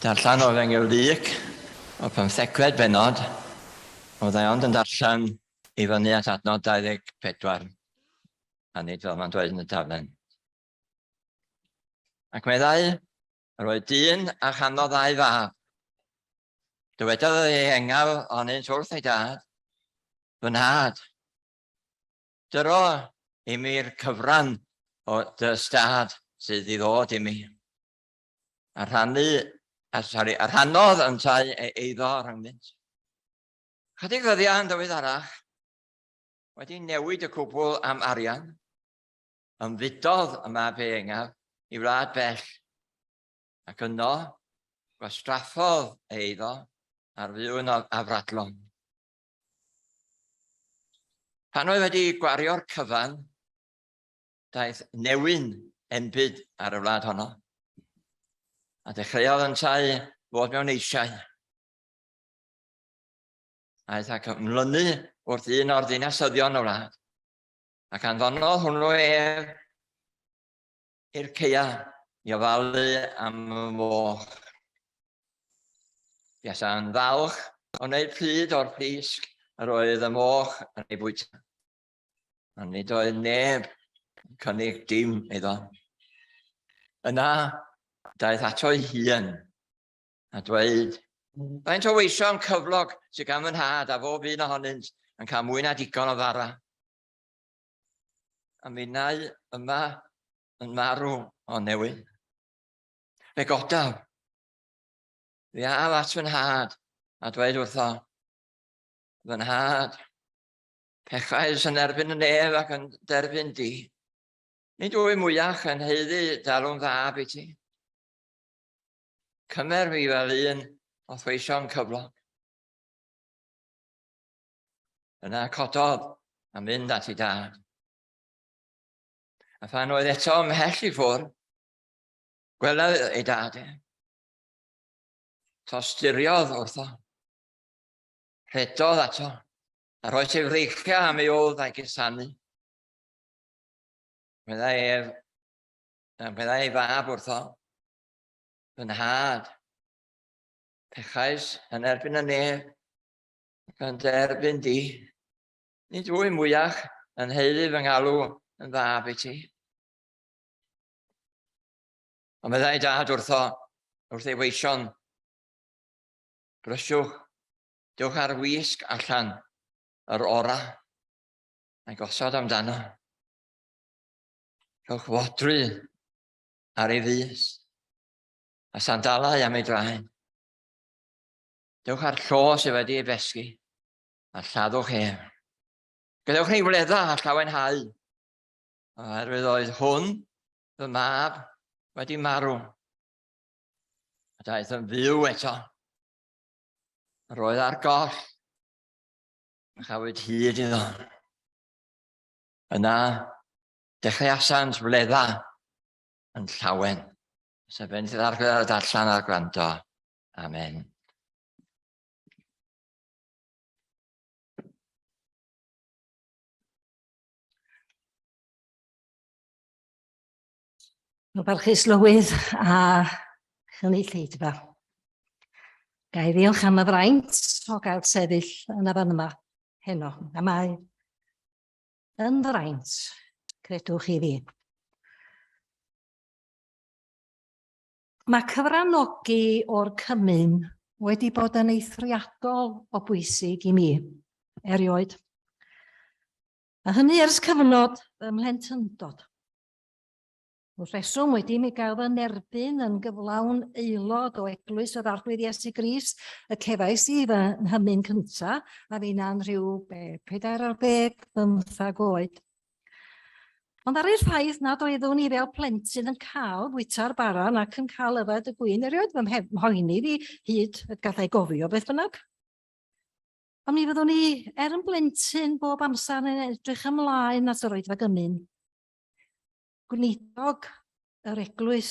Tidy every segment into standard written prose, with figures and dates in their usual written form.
Darllen o'r Efengyl Luc, o'r pymthegfed bennod, oedd e ond yn darllen i fyny at adnod 24, a nid fel mae'n dweud yn y taflen. Ac meddai, yr oedd dyn a chanddo ddau fab. Dywedodd ei engaf ohonynt wrth ei dad, Fy nhad, Dyro i mi'r cyfran o dy ystâd sydd i ddod i mi. A rhannu, a, sorry, a rhannodd yntau ei eiddo rhyngddynt. Chydig ddyddiau yn ddiweddarach, wedi newid y cwbl am arian, ymfudodd y mab ieuengaf i wlad bell, ac yno gwastraffodd ei eiddo ar fyw'n afradlon. Pan oedd wedi gwario'r cyfan, daeth newyn enbyd ar y wlad honno, a dechreuodd yntau fod mewn eisiau. Aeth ac ymlynu wrth un o'r ddinasyddion y wlad, ac anfonodd hwnnw ef i'r ceia i ofalu am y moch. Buasai'n falch o wneud pryd o'r plisg yr oedd y moch yn ei bwyta. Ond nid oedd neb yn cynnig dim iddo. Yna, daeth ato ei hun a dweud, Faint o weision cyflog sydd gan fy nhad a phob un ohonynt yn cael mwy na digon o fara? A minnau yma yn marw o newydd. Fe godaf. Fe af at fy nhad a dweud wrtho, fy nhad, pechais yn erbyn y nef ac yn derbyn di. Nid wyf mwyach yn haeddu dalw'n fab i ti. Cymer fi fel un o'th weision cyflog. Yna cododd a mynd at ei dad. A phan oedd eto ymhell i ffwrdd, gwelodd ei dad e. Tosturiodd wrtho. Rhedodd ato, a rhoes ei freichiau am ei wddf a'i gusanu. Meddai ef, meddai ei fab wrtho, Fy nhad, pechais yn erbyn y nef ac yn derbyn di. Nid wyf mwyach yn haeddu fy ngalw yn fab i ti. Ond meddai dad wrtho, wrth ei weision, brysiwch, dewch ar wisg allan yr ora, a'i gosod amdano. Rhowch fodrwy ar ei fys, a sandalau am ei draed. Dewch â'r llo sydd wedi ei besgi, a lladdwch ef. Gadewch ni wledda a llawenhau, oherwydd oedd hwn, fy mab, wedi marw, a daeth yn fyw eto. Yr oedd ar goll, a chafwyd hyd iddo. Yna, dechreuasant wledda yn llawen. Sef bendith ar gyfer y darllen a'r gwrando. Amen. Wel, barchus Lywydd a chynulleidfa. Ga i ddiolch am y fraint o gael sefyll yn y fan yma heno. A mae yn fraint, credwch chi fi. Mae cyfranogi o'r cymun wedi bod yn eithriadol o bwysig i mi erioed. A hynny ers cyfnod fy mhlentyndod. Wrth reswm, wedi i mi gael fy nerbyn yn gyflawn aelod o Eglwys yr Arglwydd Iesu Grist, y cefais i fy nghymun cynta, a finna'n rhyw be, 14, 15 oed. Ond ar i'r ffaith nad oeddwn i fel plentyn yn cael bwyta'r bara nac yn cael yfed y gwin erioed fy mhoeni fi hyd y gallai gofio beth bynnag. Ond mi fyddwn i, er yn blentyn, bob amser yn edrych ymlaen at yr oedfa gymun. Gweinidog yr eglwys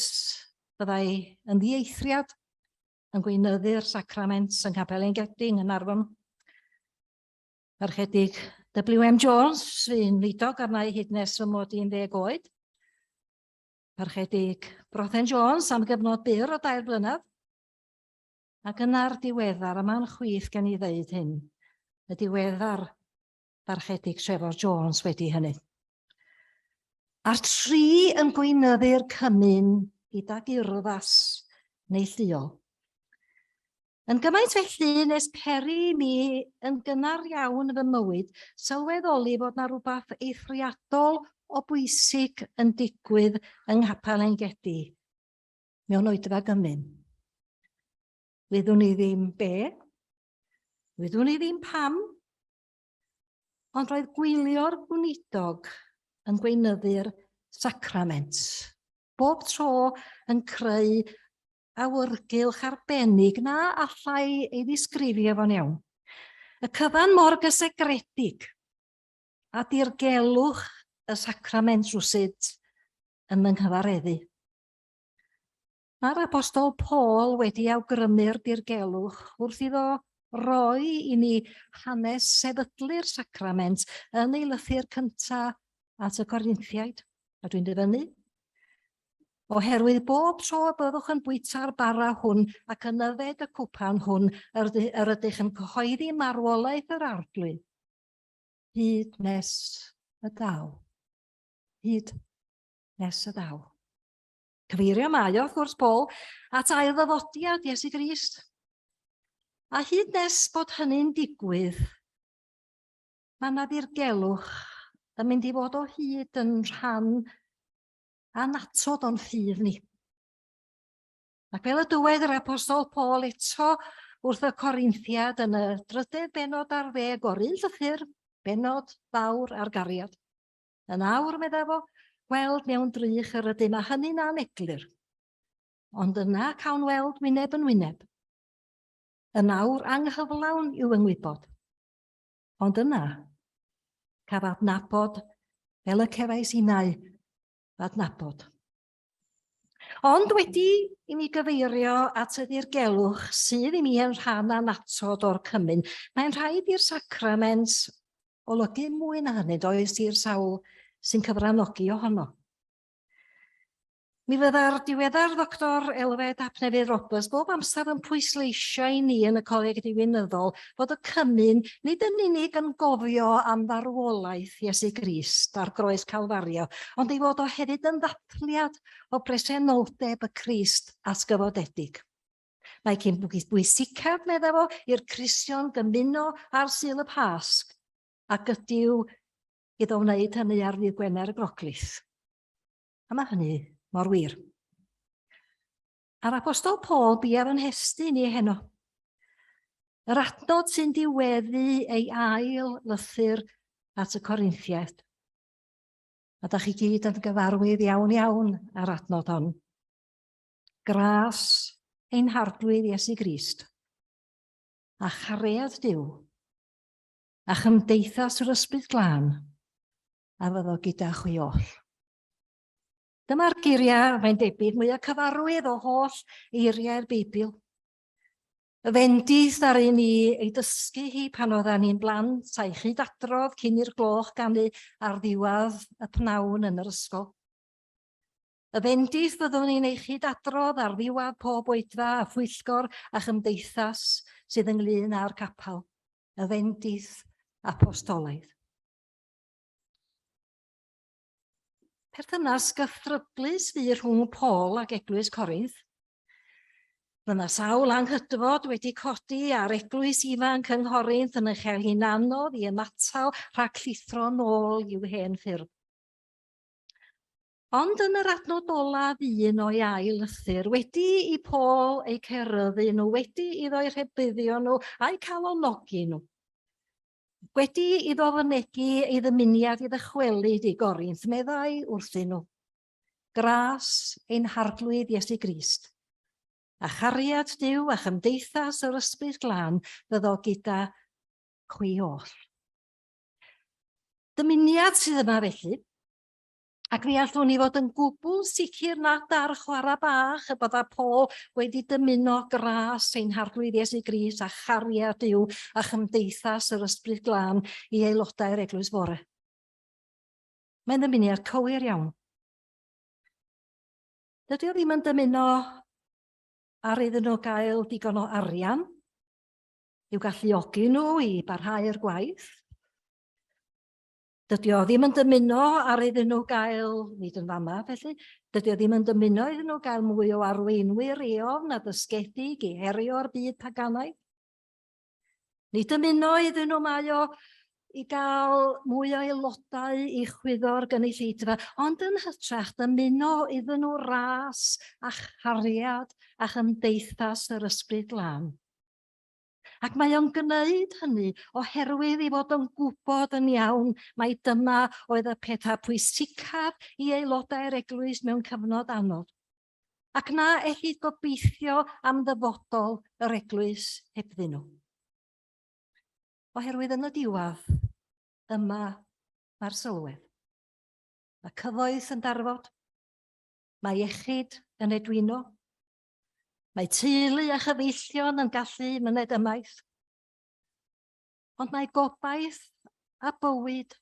fyddai yn ddieithriad yn gweinyddu'r sacrament yng Nghapel Engedi yng Nghaernarfon. Parchedig W.M. Jones, fu'n weinidog arna i hyd nes fy mod i'n 10 oed. Parchedig Brothen Jones am gyfnod byr o 3 blynedd. Ac yna'r diweddar, a mae'n chwith gen i ddeud hyn, y diweddar Barchedig Trevor Jones wedi hynny. A'r tri yn gweinyddu'r cymun gydag urddas neillduol. Yn gymaint felly nes peri i mi yn gynnar iawn yn fy mywyd sylweddoli fod 'na rywbeth eithriadol o bwysig yn digwydd yng Nghapel Engedi mewn oedfa gymun. Wyddwn i ddim be, wyddwn i ddim pam, ond roedd gwylio'r gweinidog yn gweinyddu'r sacrament bob tro yn creu awyrgylch arbennig na allai ei ddisgrifio fo'n iawn. Y cyfan mor gysegredig a dirgelwch y sacrament rwsut yn fy nghyfareddu. Mae'r apostol Paul wedi awgrymu'r dirgelwch wrth iddo roi i ni hanes sefydlu'r sacrament yn ei lythyr cyntaf at y Corinthiaid, a dwi'n dyfynnu, Oherwydd bob tro y byddwch yn bwyta'r bara hwn ac yn yfed y cwpan hwn, yr, yr ydych yn cyhoeddi marwolaeth yr arglwydd, hyd nes y daw. Hyd nes y daw. Cyfeirio mae o, wrth gwrs, Paul, at ail ddyfodiad Iesu Grist. A hyd nes bod hynny'n digwydd, mae yna ddirgelwch yn mynd i fod o hyd yn rhan annatod o'n ffydd ni. Ac fel y dywed yr apostol Paul eto wrth y Corinthiad yn y drydedd benod ar ddeg o'r un llythyr, benod fawr ar gariad. Yn awr, medda fo, gweld mewn drych yr ydym, a hynny'n aneglur. Ond yna cawn weld wyneb yn wyneb. Yn awr anghyflawn yw yng ngwybod. Ond yna, caf adnabod fel y cefais innau adnabod. Ond wedi i mi gyfeirio at y ddirgelwch sydd i mi yn rhan annatod o'r cymun, mae'n rhaid i'r sacrament olygu mwy na hynny, does i'r sawl sy'n cyfranogi ohono. Mi fydda'r diweddar Ddoctor Elfed ap Nefydd Roberts bob amser yn pwysleisio i ni yn y Coleg Diwinyddol fod y cymun nid yn unig yn gofio am farwolaeth Iesu Grist ar groes Calfario, ond ei fod o hefyd yn ddathliad o bresenoldeb y Crist atgyfodedig. Mae cyn bwysicaf, medda fo, i'r Cristion gymuno ar Sul y Pasg, ac ydyw iddo wneud hynny ar ddydd Gwener y Groglith. A mae hynny mor wir. A'r apostol Paul biaf yn hestyn ni heno. Yr adnod sy'n diweddu ei ail lythyr at y Corinthiaid. A da chi gyd yn gyfarwydd iawn iawn â'r adnod hon. Gras ein harglwydd Iesu Grist a chariad Duw a chymdeithas yr Ysbryd Glân a fyddo gyda chwi oll. Dyma'r geiriau, mae'n debyg, mwyaf cyfarwydd o holl eiriau'r Beibl. Y fendith ar un ni ei dysgu hi pan oedden ni'n blant a'i chyd-adrodd cyn i'r gloch ganu ar ddiwedd y pnawn yn yr ysgol. Y fendith fyddwn ni'n ei chyd-adrodd ar ddiwedd pob oedfa a phwyllgor a chymdeithas sydd ynglyn â'r capel. Y fendith apostolaidd. Perthynas gythryblus fu rhwng Paul ac Eglwys Corinth. Mae sawl anghydfod wedi codi ar eglwys ifanc yng Nghorinth yn ei chael hi'n anodd i ymatal rhag llithro nôl i'w hen ffyrdd. Ond yn yr adnod olaf un o'i ail lythyr, wedi i Paul eu ceryddu nhw, wedi iddo'u rhybuddio nhw a'u calonogi nhw, Wedi iddo fynegi ei ddymuniad i ddychwelyd i Gorinth, meddai wrthyn nhw, Gras ein Harglwydd Iesu Grist, a chariad Duw a chymdeithas yr Ysbryd Glân fyddo gyda chwi oll. Dymuniad sydd yma felly, Ac mi allwn ni fod yn gwbl sicr nad ar chwarae bach y bydda Paul wedi dymuno gras ein Harglwydd Iesu Grist a chariad Duw a chymdeithas yr Ysbryd Glân i aelodau'r Eglwys Fore. Mae'n ddymuniad cywir iawn. Dydy o ddim yn dymuno ar iddyn nhw gael digon o arian i'w galluogi nhw i barhau'r gwaith. Dydy o ddim yn dymuno ar iddyn nhw gael, nid yn fama felly, dydy o ddim yn dymuno iddyn nhw gael mwy o arweinwyr eofn a dysgedig i herio'r byd paganaidd. Nid dymuno iddyn nhw mae o i gael mwy o aelodau i chwyddo'r gynulleidfa, ond yn hytrach dymuno iddyn nhw ras a chariad a chymdeithas yr Ysbryd Glân. Ac mae o'n gwneud hynny oherwydd ei fod o'n gwybod yn iawn mai dyma oedd y pethau pwysicaf i aelodau'r eglwys mewn cyfnod anodd. Ac na ellid gobeithio am ddyfodol yr eglwys hebddyn nhw. Oherwydd yn y diwedd, yma mae'r sylwedd. Mae cyfoeth yn darfod, mae iechyd yn edwino, Mae teulu a chyfeillion yn gallu myned ymaith. Ond mae gobaith a bywyd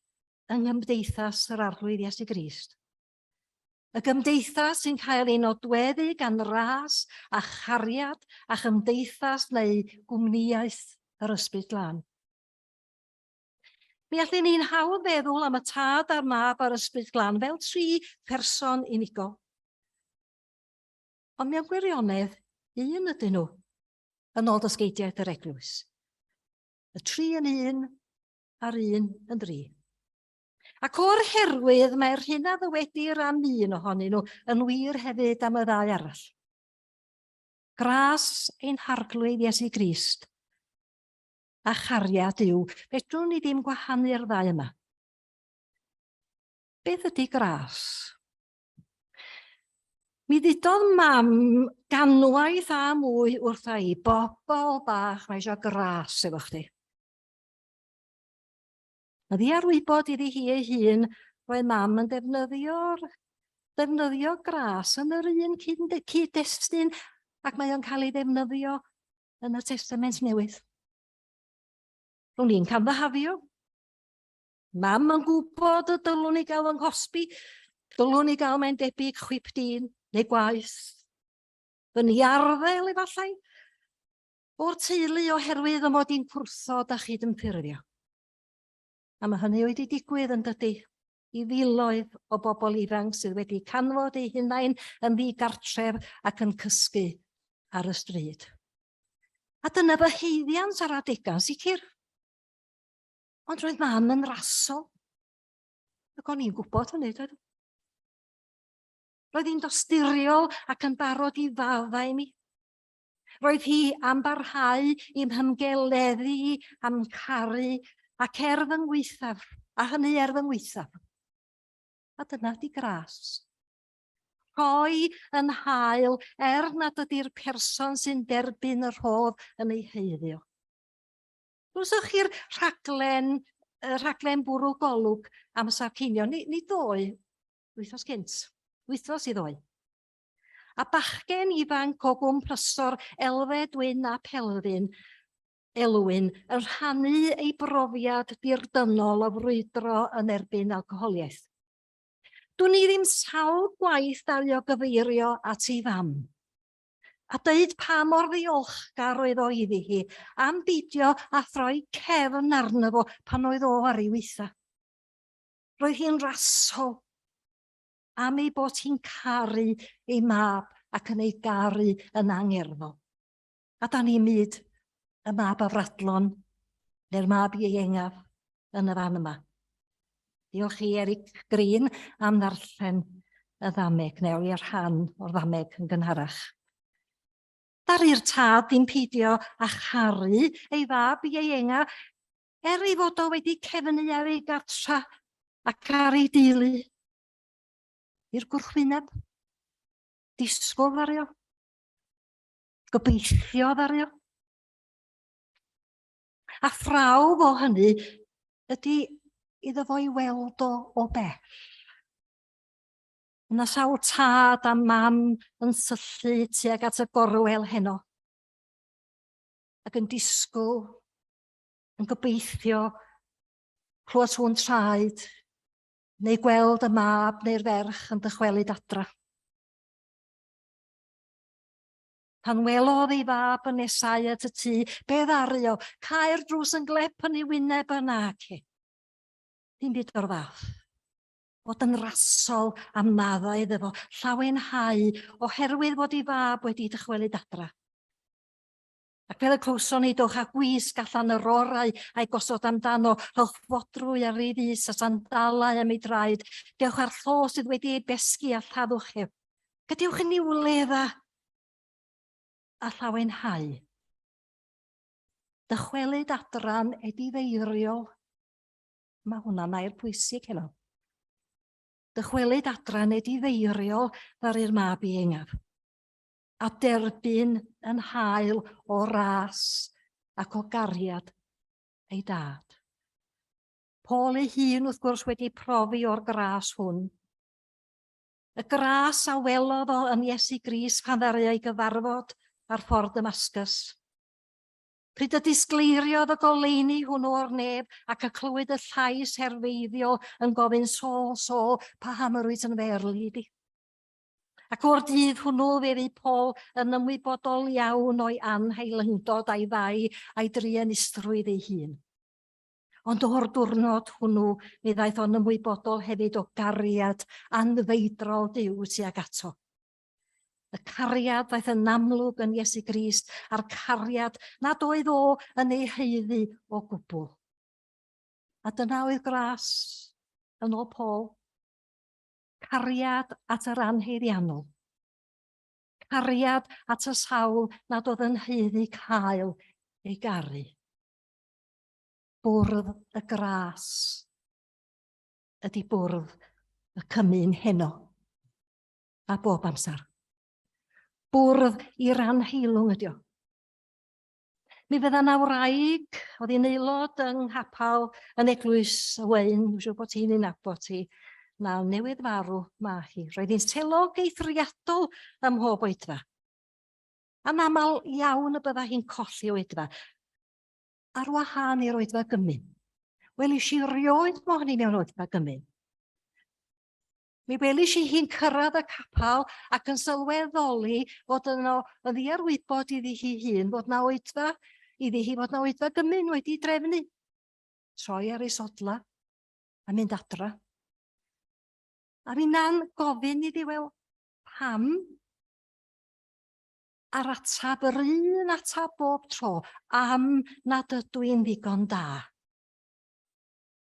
yng nghymdeithas yr Arglwydd Iesu Grist. Y gymdeithas sy'n cael ei nodweddu gan ras a chariad a chymdeithas neu gwmnïaeth yr Ysbryd Glân. Mi allwn ni'n hawdd feddwl am y Tad a'r Mab a'r Ysbryd Glân fel tri pherson unigol. Ond mewn gwirionedd, un ydyn nhw, yn ôl dysgeidiaeth yr Eglwys. Y tri yn un a'r un yn dri. Ac o'r herwydd mae'r hyn a ddywedir am un ohonyn nhw yn wir hefyd am y ddau arall. Gras ein Harglwydd Iesu Grist a chariad yw, fedrwn ni ddim gwahanu'r ddau yma. Beth ydy gras? Mi ddudodd mam ganwaith a mwy wrtha i, bobl bach, mae eisiau gras efo chdi. Yn ddiarwybod iddi hi ei hun, roedd mam yn defnyddio'r defnyddio gras yn yr un cyd-destun ac mae o'n cael ei ddefnyddio yn y Testament Newydd. Ro'n i'n camfyhafio. Mam yn gwybod y dylwn i gael fy nghosbi, dylwn i gael mae'n debyg chwip dyn neu gwaith. Fy niarddel efallai, o'r teulu oherwydd fy mod i'n gwrthod a chydymffurfio. A mae hynny wedi digwydd yn dydy i filoedd o bobl ifanc sydd wedi canfod eu hunain yn ddigartref ac yn cysgu ar y stryd. A dyna fy haeddiant ar adegau, sicr. Ond roedd mam yn rasol. Ac o'n i'n gwybod hynny, doedd? Roedd hi'n dosturiol ac yn barod i faddau i mi. Roedd hi am barhau i'm hymgeleddu, am caru, ac er fy ngwaethaf, a hynny er fy ngwaethaf. A dyna di gras. Rhoi yn hael er nad ydy'r person sy'n derbyn y rhodd yn ei heiddio. Glywsoch chi'r rhaglen, y rhaglen bwrw golwg am amser cinio? Ni, ni ddoe, wythnos gynt, wythnos i ddoe. A bachgen ifanc o Gwm Prysor, Elfed Wyn ap Elfyn, Elwyn, yn rhannu ei brofiad dirdynnol o frwydro yn erbyn alcoholiaeth. Dwn i ddim sawl gwaith ddaru o gyfeirio at ei fam, a deud pa mor ddiolchgar oedd o iddi hi am beidio â throi cefn arno fo pan oedd o ar ei waetha. Roedd hi'n rasol am ei bod hi'n caru ei mab ac yn ei garu yn angerddol. A da ni'n myd y mab afradlon neu'r mab ieuengaf yn y fan yma. Diolch i Eric Green am ddarllen y ddameg, neu o'i rhan o'r ddameg yn gynharach. Daru'r tad ddim peidio â charu ei fab ieuenga, er ei fod o wedi cefnu ar ei gartra ac ar ei deulu. I'r gwrthwyneb, disgwyl ddaru o, gobeithio ddaru o. A phrawf o hynny ydy iddo fo i weld o o bell. Yna sawl tad a mam yn syllu tuag at y gorwel heno ac yn disgwyl, yn gobeithio clywed sŵn traed neu gweld y mab neu'r ferch yn dychwelyd adra. Pan welodd ei fab yn nesau at y tŷ, be ddaru o? Cau'r drws yn glep yn ei wyneb yna, ac Dim byd o'r fath. Bod yn rasol a maddau iddo fo, llawenhau oherwydd fod ei fab wedi dychwelyd adra. Ac fel y clywson ni, dowch â gwisg allan yr orau a'i gosod amdano, rhowch fodrwy ar ei fys a sandalau am ei draed, dewch â'r llo sydd wedi ei besgi a lladdwch ef. Gadewch i ni wledda a llawenhau. Dychwelyd adran edifeiriol. Mae hwnna'n air pwysig heno. Dychwelyd adran edifeiriol ddaru'r mab ieuengaf. A derbyn yn hael o ras ac o gariad ei dad. Paul ei hun, wrth gwrs, wedi profi o'r gras hwn. Y gras a welodd o yn Iesu Grist pan ddaru o'i gyfarfod ar ffordd Damascus. Pryd y disgleiriodd y goleuni hwnnw o'r nef ac y clywyd y llais herfeiddiol yn gofyn Saul, Saul, paham yr wyt yn fy erlid i? Ac o'r dydd hwnnw fe fu Paul yn ymwybodol iawn o'i anheilyngdod a'i fai a'i druenusrwydd ei hun. Ond o'r diwrnod hwnnw mi ddaeth o'n ymwybodol hefyd o gariad anfeidrol Duw tuag ato. Y cariad ddaeth yn amlwg yn Iesu Grist a'r cariad nad oedd o yn ei haeddu o gwbl. A dyna oedd gras yn ôl Paul. Cariad at yr anhaeddiannol. Cariad at y sawl nad oedd yn haeddu cael ei garu. Bwrdd y gras ydy bwrdd y cymun heno. A bob amser. Bwrdd i ran heilwng ydi o. Mi fydda na wraig, oedd hi'n aelod yng nghapel yn eglwys y Weun, dwi'n siŵr bod ti'n ei nabod hi, na newydd farw mae hi. Roedd hi'n selog eithriadol ym mhob oedfa. Anaml iawn y bydda hi'n colli oedfa. Ar wahân i'r oedfa gymun. Welis i rioed mohoni mewn oedfa gymun. Mi welish i hi'n cyrraedd y capel ac yn sylweddoli fod yno yn ddiarwybod iddi hi hun fod 'na oedfa, iddi hi fod 'na oedfa gymun wedi drefnu. Troi ar ei sodla a mynd adra. A finna'n gofyn iddi, wel, pam? A'r atab, yr un atab bob tro, am nad ydw i'n ddigon da.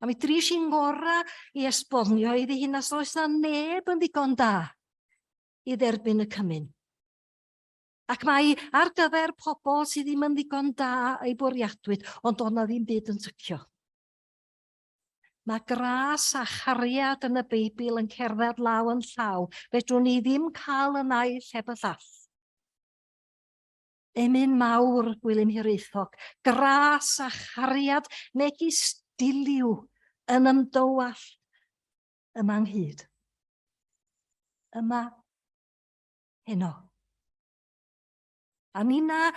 A mi dris i'n ngora i esbonio iddi hi nas oes na neb yn ddigon da i dderbyn y cymun. Ac mae ar gyfer pobl sydd ddim yn ddigon da ei bwriadwyd, ond doedd na ddim byd yn tycio. Mae gras a chariad yn y Beibl yn cerdded law yn llaw. Fedrwn ni ddim cael y naill heb y llall. Emyn mawr Gwilym Hiraethog, gras a chariad megis diliw yn ymdywallt yma ynghyd. Yma heno. A ninna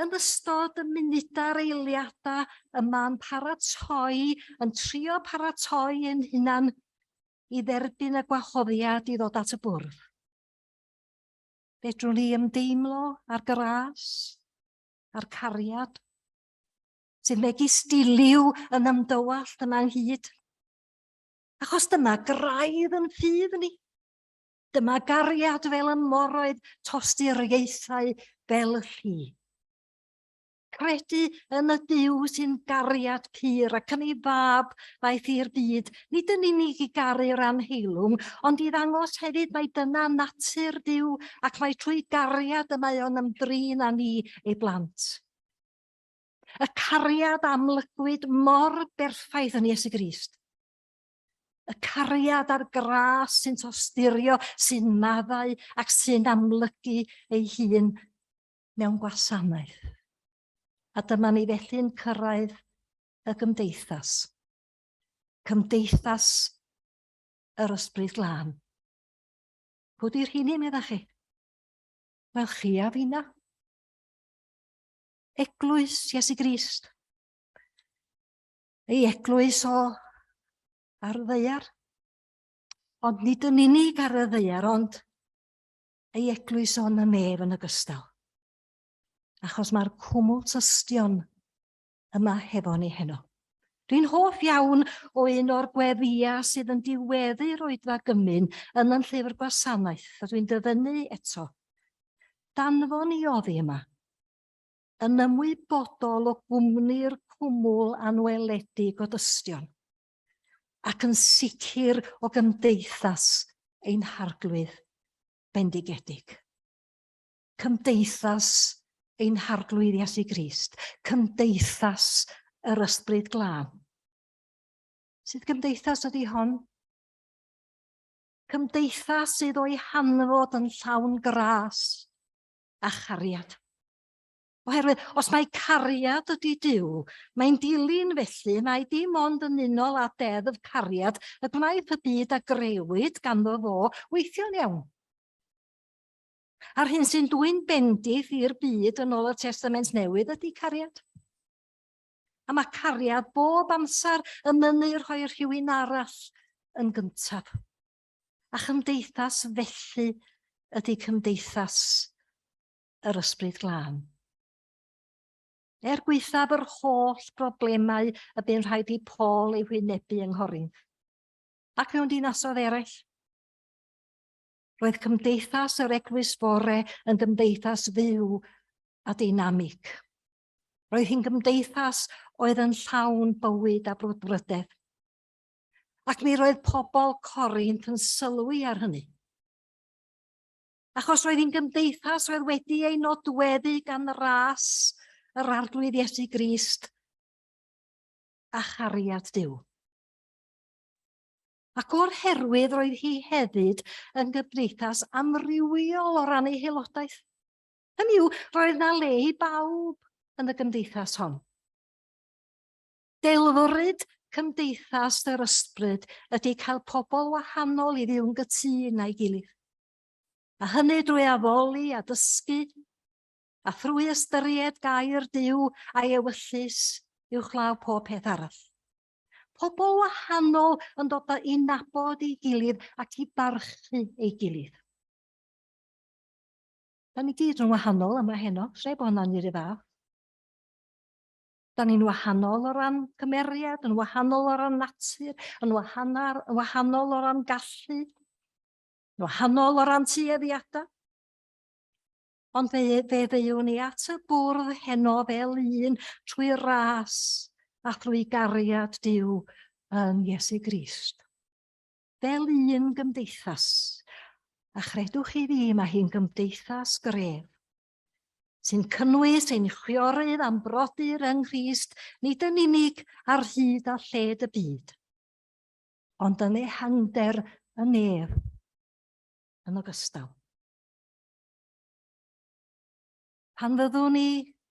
yn ystod y munudau'r eiliadau yma'n paratoi, yn trio paratoi ein hunan i dderbyn y gwahoddiad i ddod at y bwrdd. Fedrwn ni ymdeimlo â'r gras a'r cariad sydd megis diliw yn ymdywallt yma ynghyd. Achos dyma graidd yn ffydd ni. Dyma gariad fel y moroedd tosturiaethau fel y lli. Credu yn y Duw sy'n gariad pur ac yn ei fab ddaeth i'r byd, nid yn unig i garu'r anheilwng, ond i ddangos hefyd mai dyna natur Duw ac mai trwy gariad y mae o'n ymdrin â ni, ei blant. Y cariad amlygwyd mor berffaith yn Iesu Grist. Y cariad a'r gras sy'n tosturio, sy'n maddau ac sy'n amlygu ei hun mewn gwasanaeth. A dyma ni felly'n cyrraedd y gymdeithas. Cymdeithas yr Ysbryd Glân. Pwy di'r rheini, meddach chi? Wel, chi a finna. Eglwys Iesu Grist. Ei eglwys o ar y ddaear. Ond nid yn unig ar y ddaear, ond ei eglwys o yn y nef yn ogystal. Achos mae'r cwmwl tystion yma hefo ni heno. Dwi'n hoff iawn o un o'r gweddïau sydd yn diweddu'r oedfa gymun yn yn llyfr gwasanaeth, a dwi'n dyfynnu eto. Danfon i oddi yma, yn ymwybodol o gwmni'r cwmwl anweledig o dystion, ac yn sicr o gymdeithas ein Harglwydd bendigedig. Cymdeithas ein Harglwydd Iesu Grist, cymdeithas yr Ysbryd Glân. Sut gymdeithas ydy hon? Cymdeithas sydd o'i hanfod yn llawn gras a chariad. Oherwydd, os mai cariad ydy Duw, mae'n dilyn felly mai dim ond yn unol â deddf cariad y gwnaeth y byd a grëwyd ganddo fo weithio'n iawn. A'r hyn sy'n dwyn bendith i'r byd yn ôl y Testament Newydd ydy cariad. A mae cariad bob amser yn mynnu rhoi rhywun arall yn gyntaf. A chymdeithas felly ydy cymdeithas yr Ysbryd Glân. Er gwaethaf yr holl broblemau y bu'n rhaid i Paul eu hwynebu yng Nghorinth, ac mewn dinasoedd eraill, roedd cymdeithas yr Eglwys Fore yn gymdeithas fyw a deinamig. Roedd hi'n gymdeithas oedd yn llawn bywyd a brwdfrydedd. Ac mi roedd pobl Corinth yn sylwi ar hynny. Achos roedd hi'n gymdeithas oedd wedi ei nodweddu gan ras yr Arglwydd Iesu Grist a chariad Duw. Ac o'r herwydd roedd hi hefyd yn gymdeithas amrywiol o ran ei haelodaeth. Hynny yw, roedd na le i bawb yn y gymdeithas hon. Delfryd cymdeithas yr ysbryd ydy cael pobl wahanol i fyw'n gytûn â'i gilydd. A hynny drwy addoli a dysgu, a thrwy ystyried gair Duw a'i ewyllys uwchlaw pob peth arall. Pobl wahanol yn dod i nabod ei gilydd ac i barchu ei gilydd. Da ni gyd yn wahanol yma heno, sneb ohonan ni 'r un fath. Da ni'n wahanol o ran cymeriad, yn wahanol o ran natur, yn wahanol, yn wahanol o ran gallu, yn wahanol o ran tueddiadau. Ond fe, fe ddeuwn ni at y bwrdd heno fel un trwy ras a thrwy gariad Duw yn Iesu Grist. Fel un gymdeithas. A chredwch chi fi, mae hi'n gymdeithas gref sy'n cynnwys ein chwiorydd a'n brodyr yng Nghrist, nid yn unig ar hyd a lled y byd, ond yn ehangder y nef yn ogystal. Pan fyddwn ni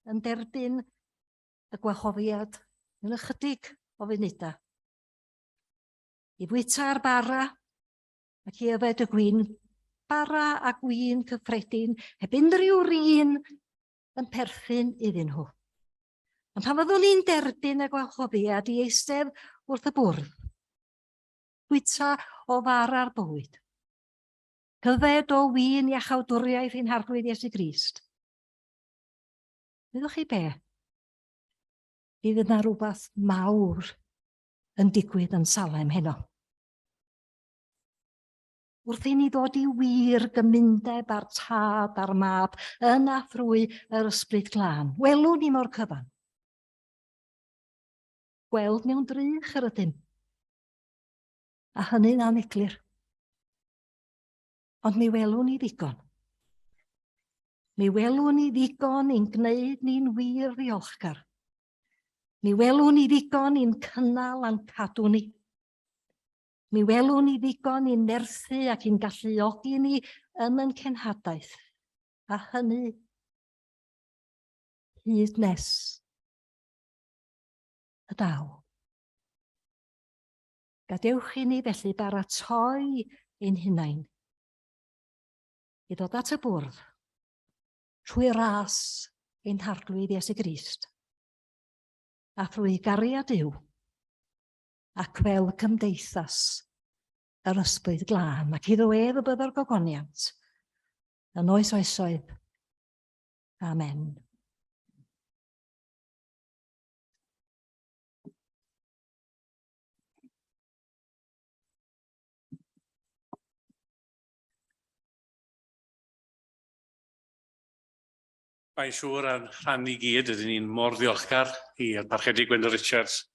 yn derbyn y gwahoddiad yn ychydig o funudau i fwyta'r bara ac i yfed y gwin, bara a gwin cyffredin, heb unrhyw rin yn perthyn iddyn nhw. Ond pan fyddwn ni'n derbyn y gwahoddiad i eistedd wrth y bwrdd, bwyta o fara'r bywyd, cyfed o win iachawdwriaeth ein Harglwydd Iesu Grist, Wyddoch chi be? Mi fydd na rhywbeth mawr yn digwydd yn Salem heno. Wrth i ni ddod i wir gymundeb â'r Tad a'r Mab yn a thrwy yr Ysbryd Glân, welwn ni mo'r cyfan. Gweld mewn drych yr ydym, a hynny'n aneglur. Ond mi welwn ni ddigon. Mi welwn ni ddigon i'n gwneud ni'n wir ddiolchgar. Mi welwn ni ddigon i'n cynnal a'n cadw ni. Mi welwn ni ddigon i'n nerthu ac i'n galluogi ni yn yn cenhadaeth, a hynny hyd nes y daw. Gadewch i ni felly baratoi ein hunain i ddod at y bwrdd trwy ras ein Harglwydd Iesu Grist a thrwy gariad Duw ac fel cymdeithas yr Ysbryd Glân, ac iddo ef y byddo'r gogoniant yn oes oesoedd. Amen. Mae'n siŵr ar rhan ni gyd ydyn ni'n mor ddiolchgar i'r Parchedig Gwenda Richards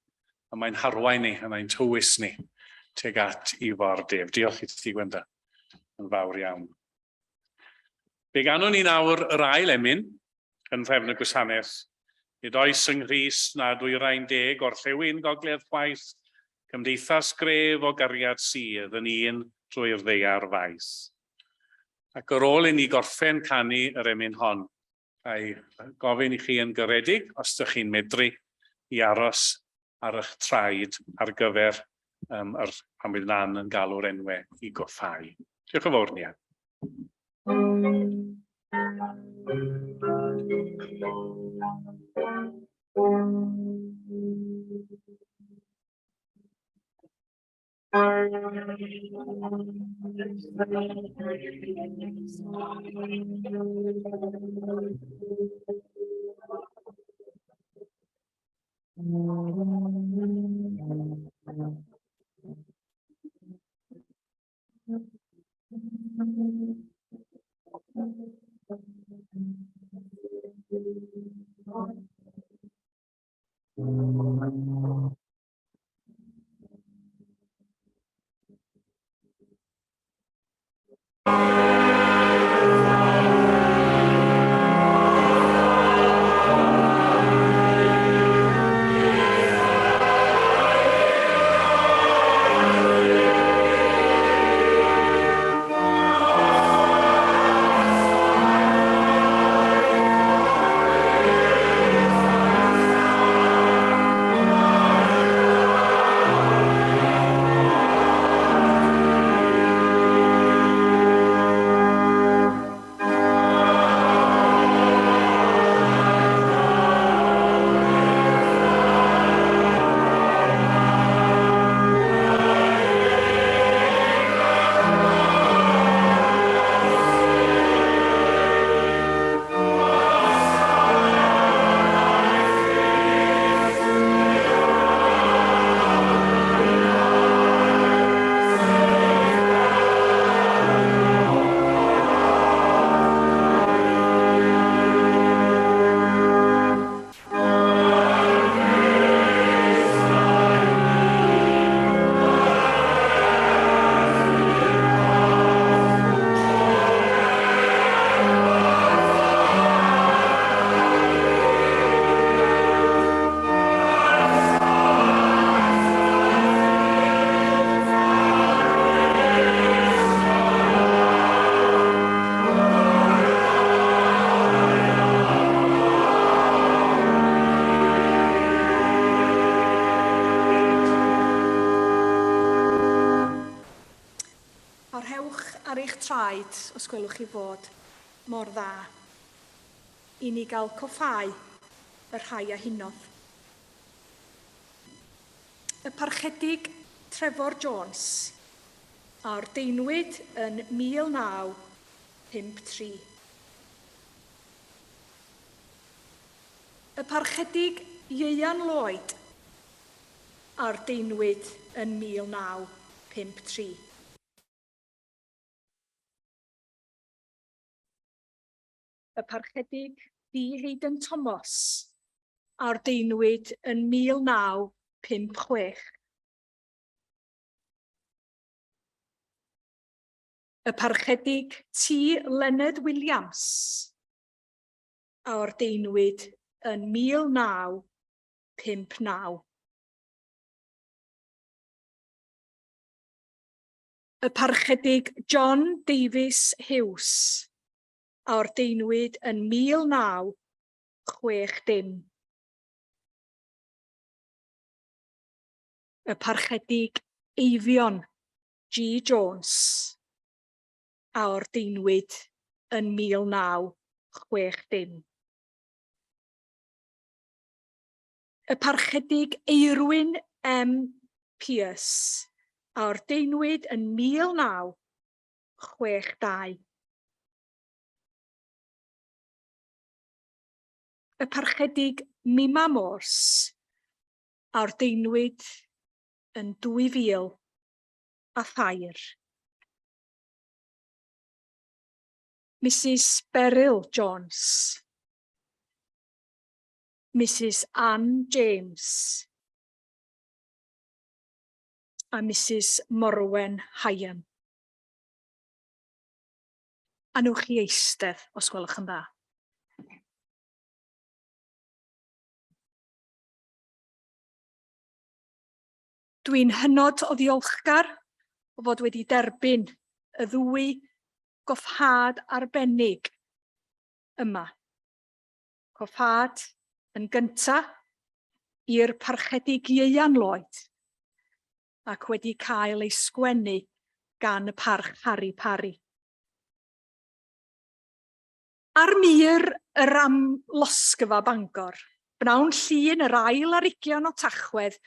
a mae'n harwain ni a mae'n tywys ni tuag at i ford ef. Diolch i ti Gwenda yn fawr iawn. Fe ganwn ni nawr yr ail emyn yn nhrefn y gwasanaeth. Nid oes yng Nghrist na dwyrain deg orllewin gogledd chwaith, cymdeithas gref o gariad sydd yn un drwy'r ddaear faith. Ac ar ôl i ni gorffen canu yr emyn hon, ga i gofyn i chi yn garedig, os ydych chi'n medru, i aros ar eich traed ar gyfer um, yr, pan fydd Nan yn galw'r enwau i goffau. Diolch yn fawr, Nia. Parhewch ar eich traed, os gwelwch chi fod mor dda, i ni gael coffáu y rhai a hunodd. Y Parchedig Trefor Jones, a ordeinwyd yn 1953. Y Parchedig Ieuan Lloyd, a ordeinwyd yn 1953. Y Parchedig D. Hayden Thomas, a ordeinwyd yn 1956. Y Parchedig T. Leonard Williams, a ordeinwyd yn 1959. Y Parchedig John Davies Hughes, a ordeinwyd yn 1960. Y Parchedig Eifion G. Jones, a ordeinwyd yn 1960. Y Parchedig Eirwyn M. Pearce, a ordeinwyd yn 1962. Y Parchedig Mima Morse, a ordeinwyd yn 2003. Misus Beryl Jones. Misus Ann James a Misus Morwen Higham. A newch chi eistedd, os gwelwch yn dda. Dwi'n hynod o ddiolchgar o fod wedi derbyn y ddwy goffhad arbennig yma. Coffâd yn gynta i'r Parchedig Ieuan Lloyd ac wedi cael ei sgwennu gan y Parch Harri Parry. Ar mur yr Amlosgfa Bangor, bnawn Llun yr ail ar ugian o Tachwedd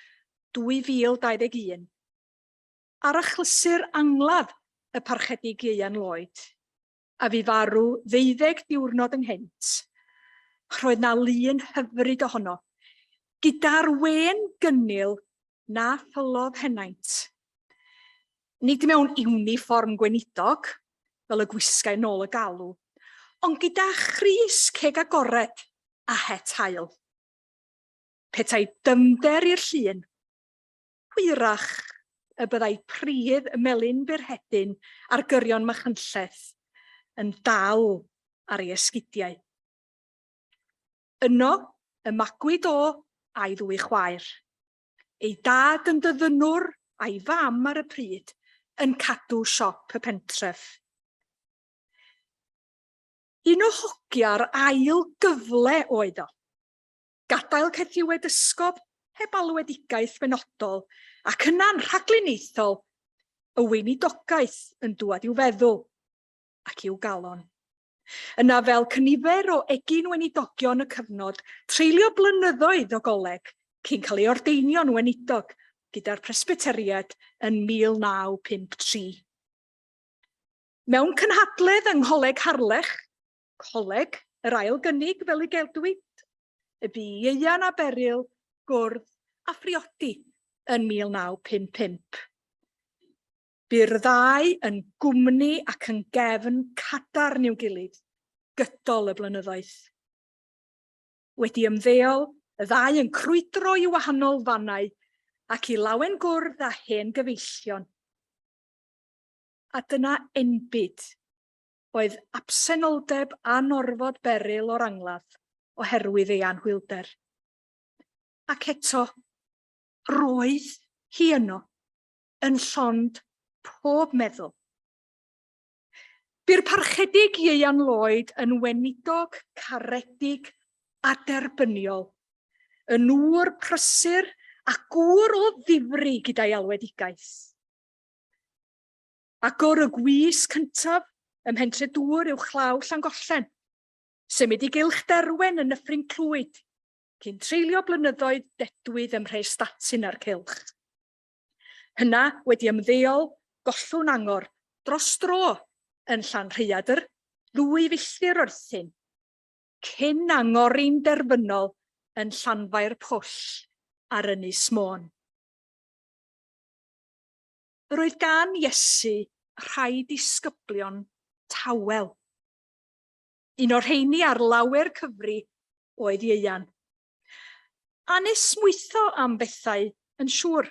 2021. Ar achlysur angladd y Parchedig Ieuan Lloyd, a fu farw ddeuddeg diwrnod ynghynt, roedd 'na lun hyfryd ohono, gyda'r wên gynnil na phylodd henaint. Nid mewn iwnifform gweinidog, fel y gwisgai nôl y galw, ond gyda chrys ceg agored a het haul. Petai dyfnder i'r llun, Hwyrach y byddai pridd y Melin Furhedyn ar gyrion Machynlleth yn dal ar ei esgidiau. Yno y magwyd o a'i ddwy chwaer. Ei dad yn ddyddynwr a'i fam ar y pryd yn cadw siop y pentref. Un o hogia'r ail gyfle oedd o. Gadael caethiwed esgob heb alwedigaeth benodol ac yna'n rhagluniaethol y weinidogaeth yn dŵad i'w feddwl ac i'w galon. Yna fel cynifer o egin weinidogion y cyfnod, treulio blynyddoedd o goleg cyn cael ei ordeinio'n weinidog gyda'r Presbyteriaid yn 1953. Mewn cynhadledd yng Ngholeg Harlech, Coleg yr ail gynnig fel y gelwid, y bu Ieuan a Beryl gwrdd a phriodi yn 1955. Bu'r ddau yn gwmni ac yn gefn cadarn i'w gilydd gydol y blynyddoedd. Wedi ymddeol, y ddau yn crwydro i wahanol fannau ac i lawen gwrdd â hen gyfeillion. A dyna enbyd oedd absenoldeb anorfod Beryl o'r angladd oherwydd ei anhwylder. Ac eto, roedd hi yno, yn llond pob meddwl. Bu'r Parchedig Ieuan Lloyd yn weinidog caredig a derbyniol, yn ŵr prysur a gŵr o ddifri gyda'i alwedigaeth. Agor y gwys cyntaf ym Mhentre Dŵr uwchlaw Llangollen. Symud i Gylch Derwen yn Nyffryn Clwyd, cyn treulio blynyddoedd dedwydd ym Mhrestatyn a'r cylch. Hyna wedi ymddeol, gollwn angor dros dro yn Llanrhaeadr, ddwy filltir wrthyn, cyn angori'n derfynol yn Llanfair Pwll ar Ynys Môn. Yr oedd gan Iesu rhai disgyblion tawel. Un o'r rheini ar lawer cyfri oedd Ieuan. Anesmwytho am bethau, yn siŵr.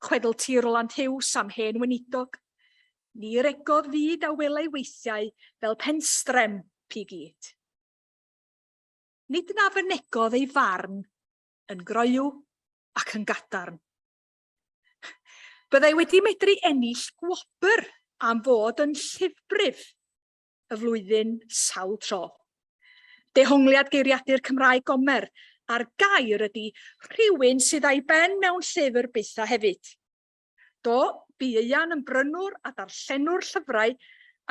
Chwedl T. Roland Huws am hen weinidog. Ni regodd fyd a welai weithiau fel penstrem pi gyd. Nid na fynegodd ei farn yn groyw ac yn gadarn. Byddai wedi medru ennill gwobr am fod yn llyfrbryf y flwyddyn sawl tro. Dehongliad geiriadur Cymraeg Gomer a'r gair ydy rhywun sydd â'i ben mewn llyfr bytha hefyd. Do, bu Ieuan yn brynwr a darllenwr llyfrau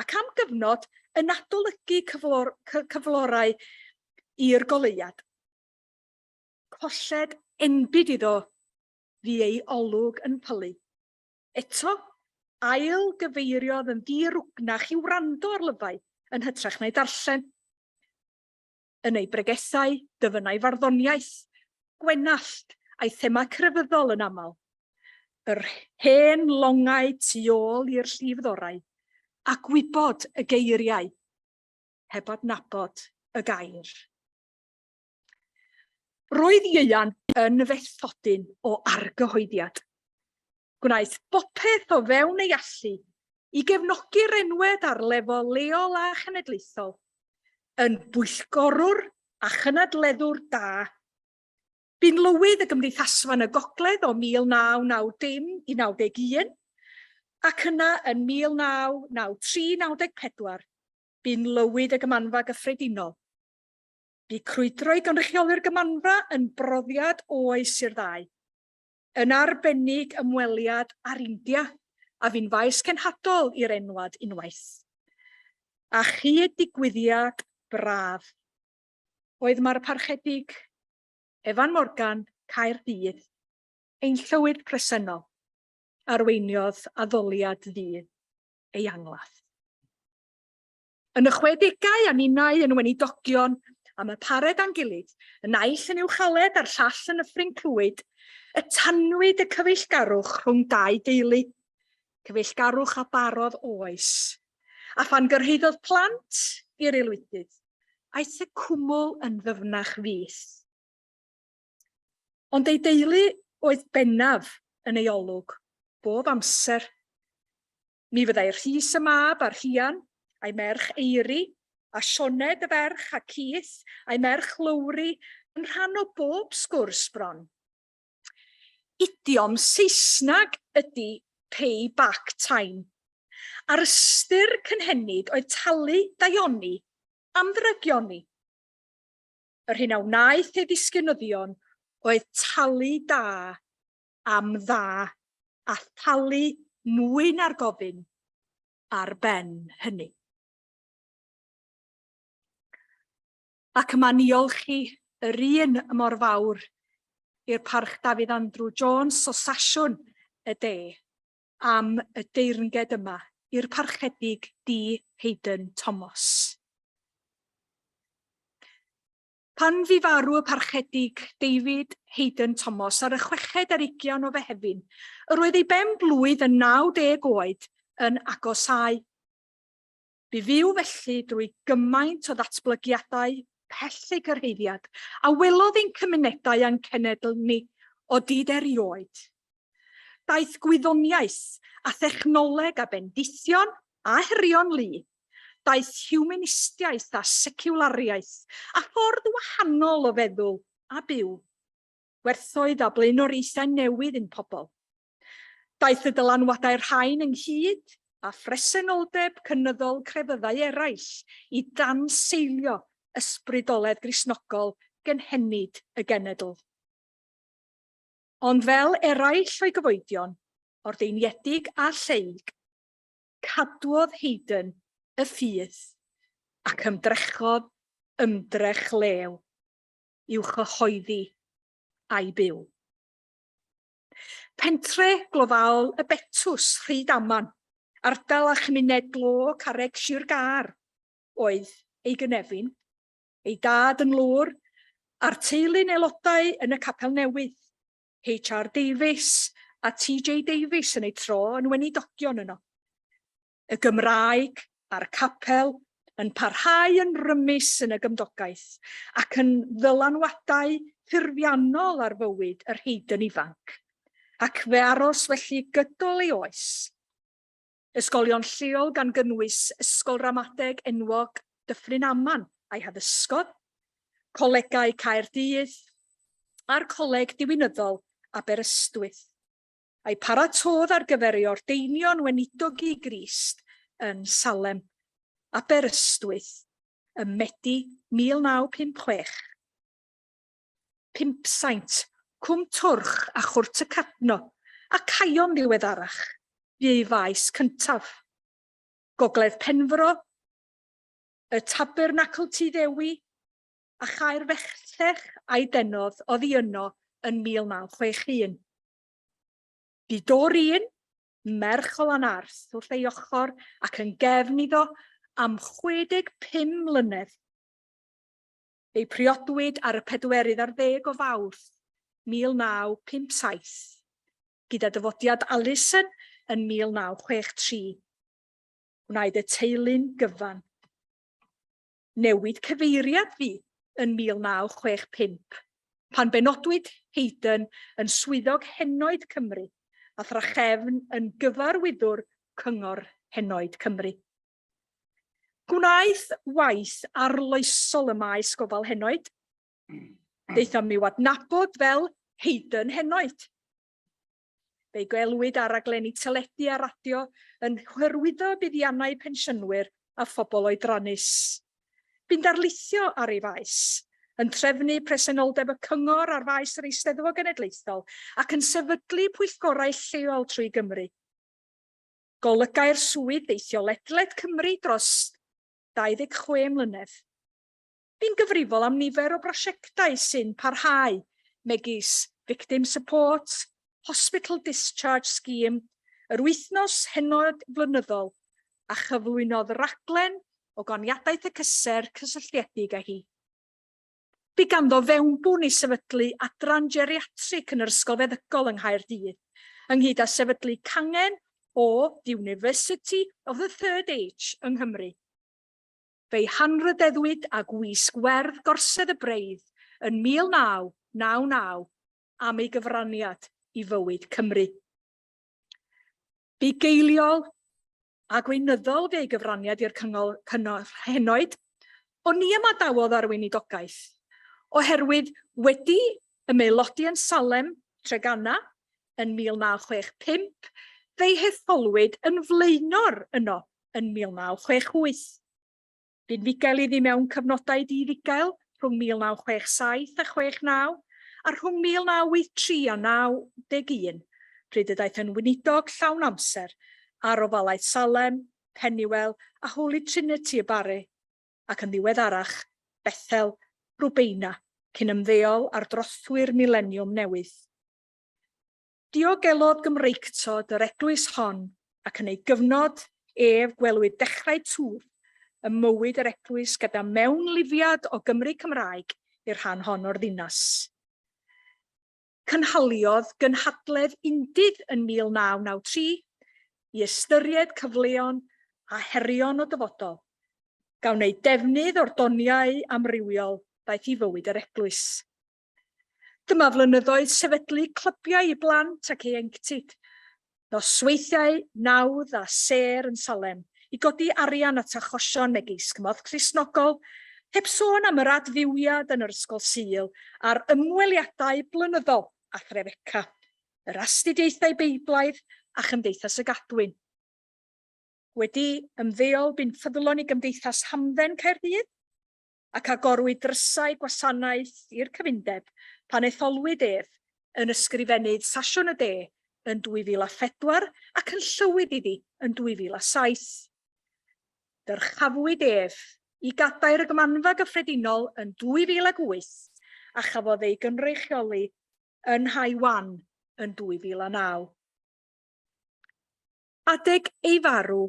ac am gyfnod yn adolygu cyflor, cyflorau i'r goleuad. Colled enbyd iddo fu ei olwg yn pylu. Eto, ail gyfeiriodd yn ddi-rwgnach i wrando ar lyfau yn hytrach na'i darllen. Yn ei bregethau, dyfynnai farddoniaeth, Gwenallt, a'i thema crefyddol yn aml. Yr hen longau tu ôl i'r llifddorau, a gwybod y geiriau, heb adnabod y gair. Roedd Ieuan yn fethodyn o argyhoeddiad. Gwnaeth bopeth o fewn ei allu i gefnogi'r enwed ar lefel leol a chenedlaethol, yn bwyllgorwr a chynadleddwr da. Bu'n lywydd y Gymdeithasfa yn y Gogledd o 1990 i 91, ac yna yn 1993-94 bu'n lywydd y Gymanfa Gyffredinol. Bu crwydro i gynrychioli'r Gymanfa yn brofiad oes i'r ddau, yn arbennig ymweliad â'r India, a fu'n faes cenhadol i'r enwad unwaith. A chyd-ddigwyddiad braf oedd mae'r Parchedig Evan Morgan, Caerdydd, ein llywydd presennol, arweiniodd addoliad ddydd ei angladd. Yn y chwedegau a ninnau yn weinidogion am y pared a'n gilydd, y naill yn Uwchaled a'r llall yn Nyffryn Clwyd, y tanwyd y cyfeillgarwch rhwng dau deulu, cyfeillgarwch a barodd oes. A phan gyrhaeddodd plant i'r aelwydydd, aeth y cwmwl yn ddyfnach fyth. Ond ei deulu oedd bennaf yn ei olwg, bob amser. Mi fyddai Rhys y mab a Rhian, a'i merch Eiri, a Sioned y ferch a Keith, a'i merch Lowri, yn rhan o bob sgwrs bron. Idiom Saesneg ydy pay back time, a'r ystyr cynhenid oedd talu daioni am ddrygioni. Yr hyn a wnaeth ei ddisgynyddion oedd talu da am dda a thalu mwy na'r gofyn ar ben hynny. Ac y mae niolch i yr un mor fawr i'r Parch Dafydd Andrew Jones o Sasiwn y De am y deyrnged yma i'r Parchedig D. Haydn Thomas. Pan fu farw y Parchedig David Haydn Thomas ar y chweched ar ugian o Fehefin, yr oedd ei ben blwydd yn 90 oed yn agosáu. Bu fyw felly drwy gymaint o ddatblygiadau pell eu cyrhaeddiad a welodd ein cymunedau a'n cenedl ni o dyd erioed. Daeth gwyddoniaeth a thechnoleg â bendithion a herion lu. Daeth hiwmanistiaeth a seciwlariaeth a ffordd wahanol o feddwl a byw. Gwerthoedd a blaenoriaethau newydd i'n pobl. Daeth y dylanwadau rhain ynghyd â phresenoldeb cynyddol crefyddau eraill i danseilio ysbrydoledd Gristnogol gynhenid y genedl. Ond fel eraill o'i gyfoedion, ordeiniedig a lleyg, cadwodd Haydn y ffydd ac ymdrechodd ymdrech lew i'w chyhoeddi a'i byw. Pentre glofaol y Betws, Rhydaman, ardal a chymuned glo Carreg Sir Gâr oedd ei gynefin. Ei dad yn lwr, a'r teulu'n aelodau yn y Capel Newydd. HR Davies a TJ Davies yn eu tro yn weinidogion yno. Y Gymraeg a'r capel yn parhau yn rymus yn y gymdogaeth ac yn ddylanwadau ffurfiannol ar fywyd yr Haydn ifanc, ac fe aros felly gydol ei oes. Ysgolion lleol gan gynnwys Ysgol Ramadeg enwog Dyffryn Aman a'i haddysgodd, Colegau Caerdydd a'r Coleg Diwinyddol Aberystwyth, a'i paratôdd ar gyfer ei ordeinio'n weinidog i Grist yn Salem, Aberystwyth, ym Medi 1956. Pumpsaint, Cwm Twrch a Chwrt y Cadno, a Caio'n ddiweddarach, fu ei faes cyntaf. Gogledd Penfro, y Tabernacl Tŷ Ddewi, a Chaer Fechllech a'i denodd oddi yno yn 1961. Bu Doreen, merch o Lanarth, wrth ei ochr ac yn gefn iddo am 65 mlynedd. Fe'i priodwyd ar y pedwerydd ar ddeg o Fawrth 1957, gyda dyfodiad Alison yn 1963. Gwnaed y teulu'n gyfan. Newid cyfeiriad fu yn 1965, pan benodwyd Haydn yn swyddog henoed Cymru a thrachefn yn gyfarwyddwr Cyngor Henoed Cymru. Gwnaeth waith arloesol ym maes gofal henoed. Daethom i'w adnabod fel Haydn Henoed. Fe'i gwelwyd ar raglenni teledu a radio yn hyrwyddo buddiannau pensiynwyr a phobl oedrannus. Bu'n darlithio ar ei faes, yn trefnu presenoldeb y cyngor ar faes yr Eisteddfod Genedlaethol ac yn sefydlu pwyllgorau lleol trwy Gymru. Golygai'r swydd deithio ledled Cymru dros 26 mlynedd. Bu'n gyfrifol am nifer o brosiectau sy'n parhau, megis Victim Support, Hospital Discharge Scheme. yr wythnos henoed flynyddol a chyflwynodd raglen o ganiadaeth y cyser cysylltiedig â hi. Bu ganddo fewnbwn i sefydlu adran geriatrig yn yr Ysgol Feddygol yng Nghaerdydd, ynghyd â sefydlu cangen o The University of the Third Age yng Nghymru. Fe'i hanrhydeddwyd â gwisg werdd Gorsedd y Braidd yn 1999 am ei gyfraniad i fywyd Cymru. Bugeiliol a gweinyddol fu ei gyfraniad i'r Cyngor Cyngor Henoed, ond ni ymadawodd â'r weinidogaeth, oherwydd wedi ymaelodi yn Salem, Treganna, yn 1965, fe'i hetholwyd yn flaenor yno yn 1968. Bu'n fugail iddi mewn cyfnodau di-fugail rhwng 1967 a 69, a rhwng 1983 a 91, pryd y daeth yn weinidog llawn amser ar ofalaeth Salem, Penuel a Holy Trinity y Barri, ac yn ddiweddarach, Bethel, Rwbeina, cyn ymddeol ar drothwy'r mileniwm newydd. Diogelodd Gymreictod yr eglwys hon ac yn ei gyfnod ef gwelwyd dechrau twf ym mywyd yr eglwys gyda mewnlifiad o Gymry Cymraeg i'r rhan hon o'r ddinas. Cynhaliodd gynhadledd undydd yn 1993 i ystyried cyfleon a herion y dyfodol, gan wneud defnydd o'r doniau amrywiol ddaeth i fywyd yr eglwys. Dyma flynyddoedd sefydlu clybiau i blant ac ieuenctid, nosweithiau nawdd a sêr yn Salem i godi arian at achosion megis cymorth Cristnogol, heb sôn am yr adfywiad yn yr Ysgol Sul a'r ymweliadau blynyddol â Threfeca, yr astudiaethau Beiblaidd a Chymdeithas y Gadwyn. Wedi ymddeol bu'n ffyddlon i Gymdeithas Hamdden Caerdydd, ac agorwyd drysau gwasanaeth i'r Cyfundeb pan etholwyd ef yn Ysgrifennydd Sasiwn y De yn 2004 ac yn Llywydd iddi yn 2007. Dyrchafwyd ef i Gadair y Gymanfa Gyffredinol yn 2008 a chafodd ei gynrychioli yn Nhaiwan yn 2009. Adeg ei farw,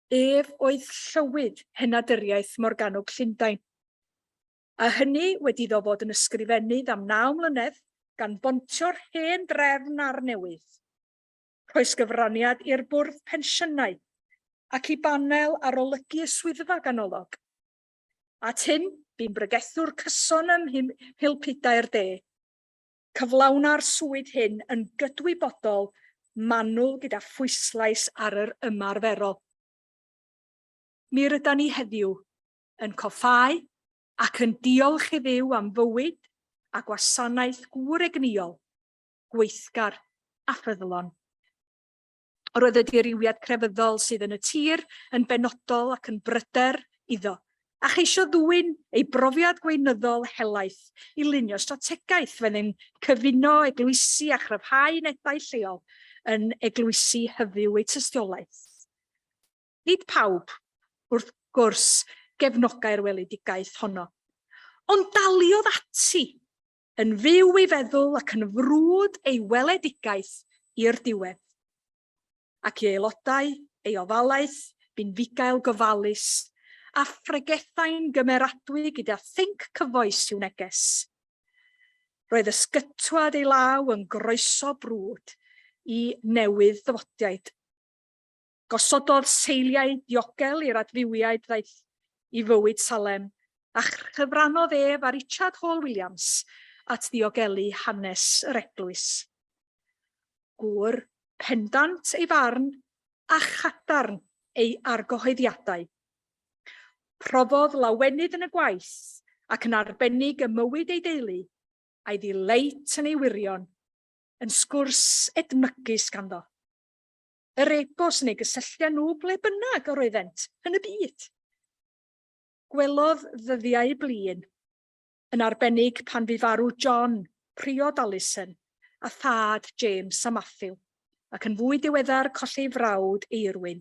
Ef oedd llywydd Henaduriaeth Morgannwg Llundain, a hynny wedi iddo fod yn ysgrifennydd am naw mlynedd gan bontio'r hen drefn a'r newydd. Rhoes gyfraniad i'r Bwrdd Pensiynau ac i banel arolygu y Swyddfa Ganolog. At hyn, bu'n bregethwr cyson ym mhulpudau'r De. Cyflawna'r swydd hyn yn gydwybodol manwl gyda phwyslais ar yr ymarferol. Mi rydan ni heddiw yn coffáu ac yn diolch i Dduw am fywyd a gwasanaeth gŵr egnïol, gweithgar a ffyddlon. Roedd y dirywiad crefyddol sydd yn y tir yn benodol ac yn bryder iddo, a cheisio ddwyn ei brofiad gweinyddol helaeth i lunio strategaeth fydd yn cyfuno eglwysi a chryfhau unedau lleol yn eglwysi hyfyw eu tystiolaeth. Nid pawb, wrth gwrs, gefnogai'r weledigaeth honno, ond daliodd ati yn fyw ei feddwl ac yn frwd ei weledigaeth i'r diwedd. Ac i aelodau ei ofalaeth bu'n fugail gofalus a phregethai'n gymeradwy gyda thinc cyfoes i'w neges. Roedd ysgytwad ei law yn groeso brwd i newydd-ddyfodiaid. Gosododd seiliau diogel i'r adfywiaid ddaeth i fywyd Salem, a chyfrannodd ef a Richard Hall Williams at ddiogelu hanes yr eglwys. Gŵr pendant ei farn a chadarn ei argyhoeddiadau. Profodd lawenydd yn y gwaith ac yn arbennig ym mywyd ei deulu, a'i ddileit yn ei wyrion, yn sgwrs edmygus ganddo. Yr e-bost neu gysylltu â nhw ble bynnag yr oeddent yn y byd. Gwelodd ddyddiau blin, yn arbennig pan fu farw John, priod Alison, a thad James a Matthew, ac yn fwy diweddar colli ei frawd Eirwyn.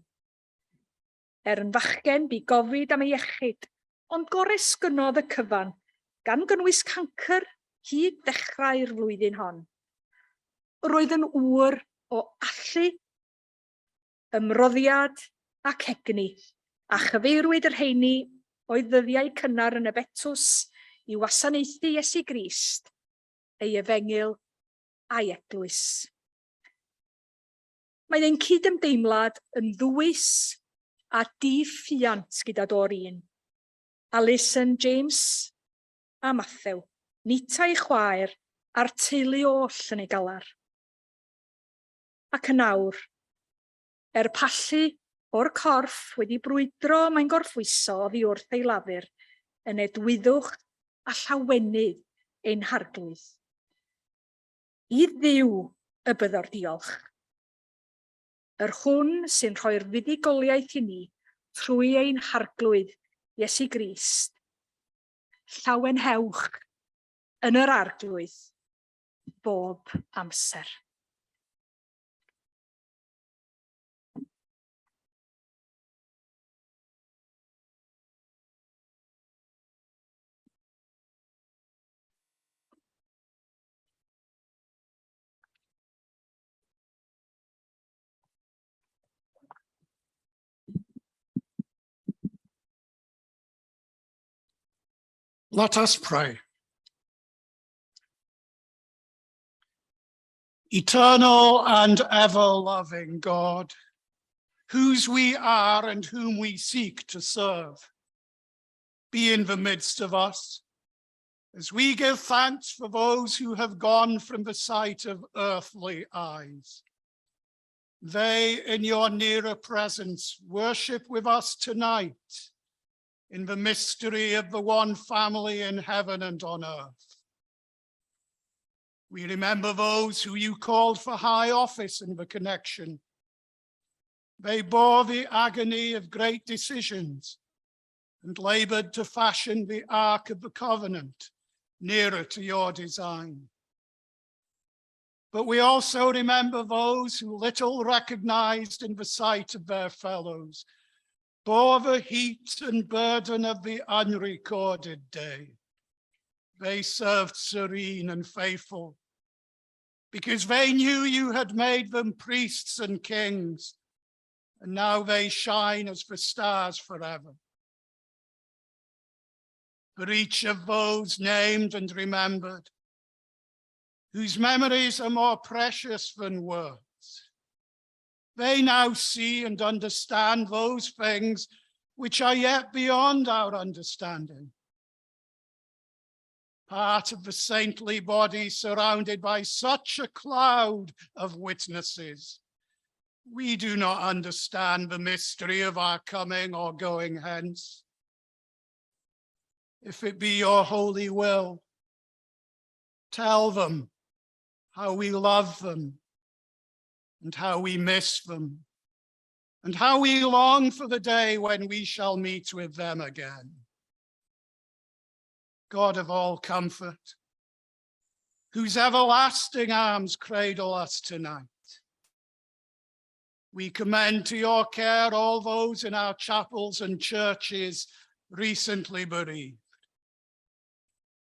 Er yn fachgen, bu gofid am ei iechyd, ond goresgynnodd y cyfan, gan gynnwys cancr, hyd ddechrau'r flwyddyn hon. Roedd yn ŵr o allu ymroddiad ac egni, a chyfeirwyd y rheini o'i ddyddiau cynnar yn y Betws i wasanaethu Iesu Grist, ei efengyl a'i eglwys. Mae ein cydymdeimlad yn ddwys a di-ffiant gyda Doreen, Alison James a Mathew, Nita ei chwaer a'r teulu oll yn ei galar. Ac yn awr, er pallu o'r corff wedi brwydro mae'n gorffwyso oddi wrth ei lafur yn edwyddwch a llawenydd ein Harglwydd. I Dduw y byddo'r diolch. Yr hwn sy'n rhoi'r fuddugoliaeth i ni trwy ein Harglwydd Iesu Grist. Llawenhewch yn yr Arglwydd bob amser. Let us pray. Eternal and ever-loving God, whose we are and whom we seek to serve, be in the midst of us as we give thanks for those who have gone from the sight of earthly eyes. They, in your nearer presence, worship with us tonight in the mystery of the one family in heaven and on earth. We remember those who you called for high office in the connection. They bore the agony of great decisions and labored to fashion the Ark of the Covenant nearer to your design. But we also remember those who little recognized in the sight of their fellows, bore the heat and burden of the unrecorded day. They served serene and faithful, because they knew you had made them priests and kings, and now they shine as the stars forever. For each of those named and remembered, whose memories are more precious than words, they now see and understand those things which are yet beyond our understanding. Part of the saintly body surrounded by such a cloud of witnesses. We do not understand the mystery of our coming or going hence. If it be your holy will, tell them how we love them and how we miss them and how we long for the day when we shall meet with them again. God of all comfort, whose everlasting arms cradle us tonight, we commend to your care all those in our chapels and churches recently bereaved,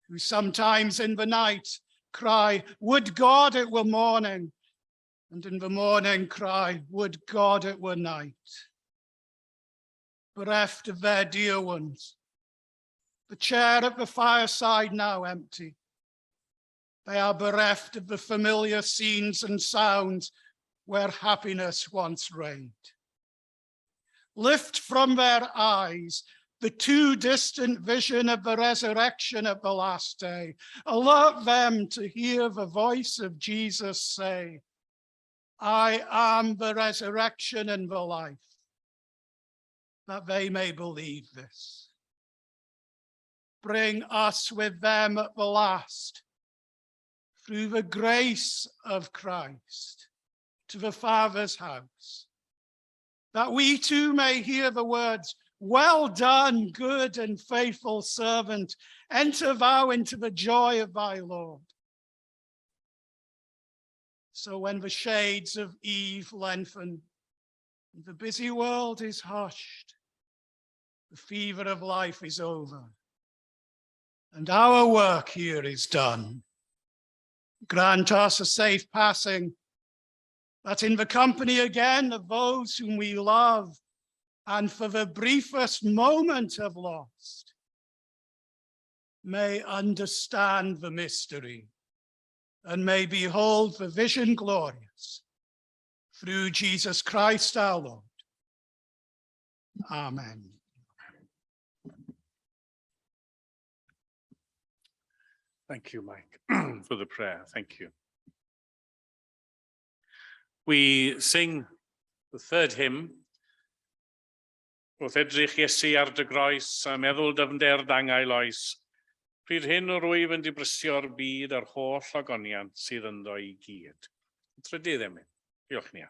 who sometimes in the night cry, would God it were morning, and in the morning cry, would God it were night. Bereft of their dear ones, the chair at the fireside now empty. They are bereft of the familiar scenes and sounds where happiness once reigned. Lift from their eyes the too distant vision of the resurrection at the last day. Alert them to hear the voice of Jesus say, I am the resurrection and the life, that they may believe this. Bring us with them at the last, through the grace of Christ, to the Father's house, that we too may hear the words, well done, good and faithful servant, enter thou into the joy of thy Lord. So when the shades of eve lengthen, and the busy world is hushed, the fever of life is over, and our work here is done. Grant us a safe passing That in the company again of those whom we love and for the briefest moment have lost, may understand the mystery and may behold the vision glorious through Jesus Christ our Lord. Amen. Thank you, Mike, for the prayer. Thank you. We sing the third hymn. Wrth edrych Iesu ar dy groes a meddwl dyfnder d'angael oes, pryd hyn yr wyf yn dibrysio'r byd a'r holl ogoniant sydd ynddo i gyd. Trydydd emyn. Diolch, Nia.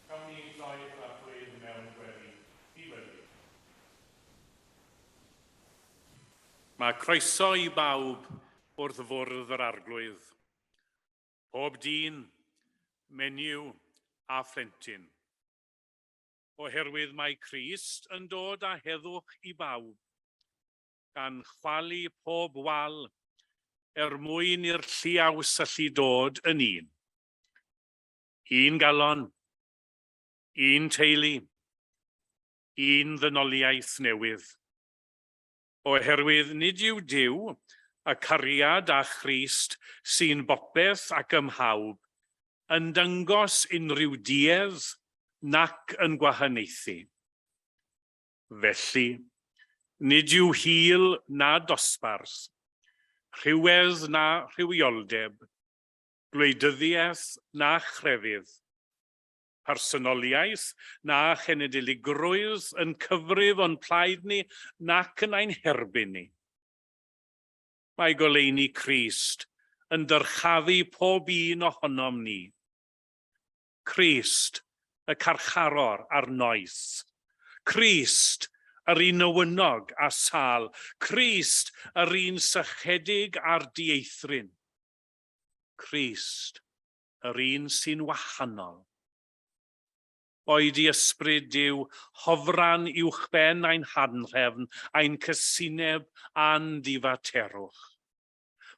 Cawn ni droi at Arglwydd mewn gweddi. I weddi. Mae croeso i bawb wrth fwrdd yr Arglwydd. Pob dyn, menyw a phlentyn. Oherwydd mae Crist yn dod â heddwch i bawb, gan chwalu pob wal er mwyn i'r lliaws allu dod yn un. Un galon, un teulu, un ddynoliaeth newydd. Oherwydd nid yw Duw, y cariad a Christ sy'n bopeth ac ym mhawb, yn dangos unrhyw duedd nac yn gwahaniaethu. Felly, nid yw hil na dosbarth, rhywedd na rhywioldeb, gwleidyddiaeth na chrefydd. Personoliaeth na chenedligrwydd yn cyfrif o'n plaid ni nac yn ein herbyn ni. Mae goleuni Crist yn dyrchafu pob un ohonom ni. Crist, y carcharor a'r noeth. Crist, yr un newynog a sâl. Crist, yr un sychedig a'r dieithryn. Crist, yr un sy'n wahanol. Boed i ysbryd Duw hofran uwchben ein hanrhefn, ein cysineb a'n difaterwch.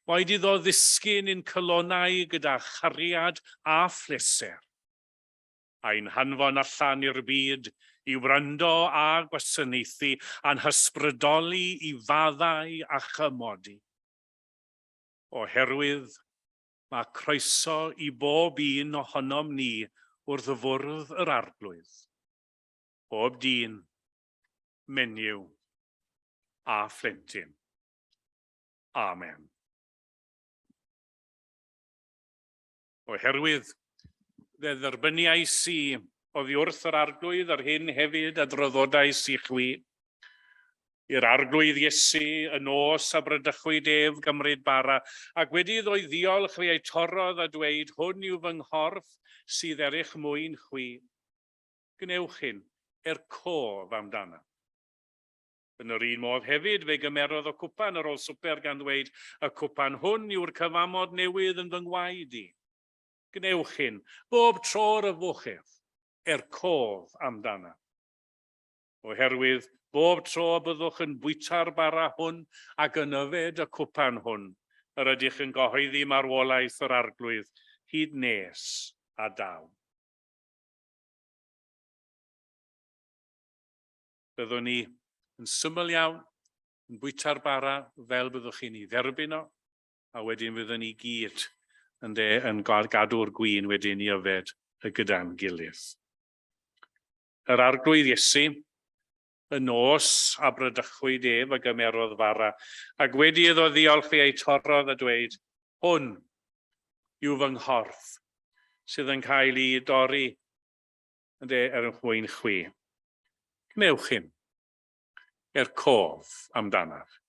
Boed iddo ddisgyn i'n calonnau gyda chariad a phleser, ein hanfon allan i'r byd i wrando a gwasanaethu a'n hysbrydoli i faddau a chymodi. Oherwydd mae croeso i bob un ohonom ni wrth fwrdd yr Arglwydd, pob dyn, menyw a phlentyn. Amen. Oherwydd fe dderbyniais i oddi wrth yr Arglwydd yr hyn hefyd a draddodais i chwi, I'r Arglwydd Iesu, y nos a bradychwyd ef gymryd bara, ac wedi iddo'i ddiolch fe ei torrodd a dweud, Hwn yw fy nghorff sydd er eich mwyn chwi. Gwnewch hyn er cof amdanaf. Yn yr un modd hefyd, fe gymerodd y cwpan ar ôl swper gan ddweud, Y cwpan hwn yw'r cyfamod newydd yn fy ngwaed i. Gwnewch hyn, bob tro yr yfwch ef, er cof amdanaf. Oherwydd bob tro y byddwch yn bwyta'r bara hwn ac yn yfed y cwpan hwn, yr ydych yn gyhoeddi marwolaeth yr Arglwydd hyd nes a daw. Byddwn ni yn syml iawn yn bwyta'r bara fel byddwch chi'n ei dderbyn o, a wedyn fyddwn ni gyd yn, de, yn gadw'r gwin wedyn i yfed y gyda'n gilydd. Yr Arglwydd Iesu, y nos a bradychwyd ef a gymerodd fara, ac wedi iddo ddiolch fe ei torrodd a dweud, Hwn yw fy nghorff sydd yn cael ei dorri ynde, er yn mwyn chwi. Gwnewch hyn, er cof amdanaf.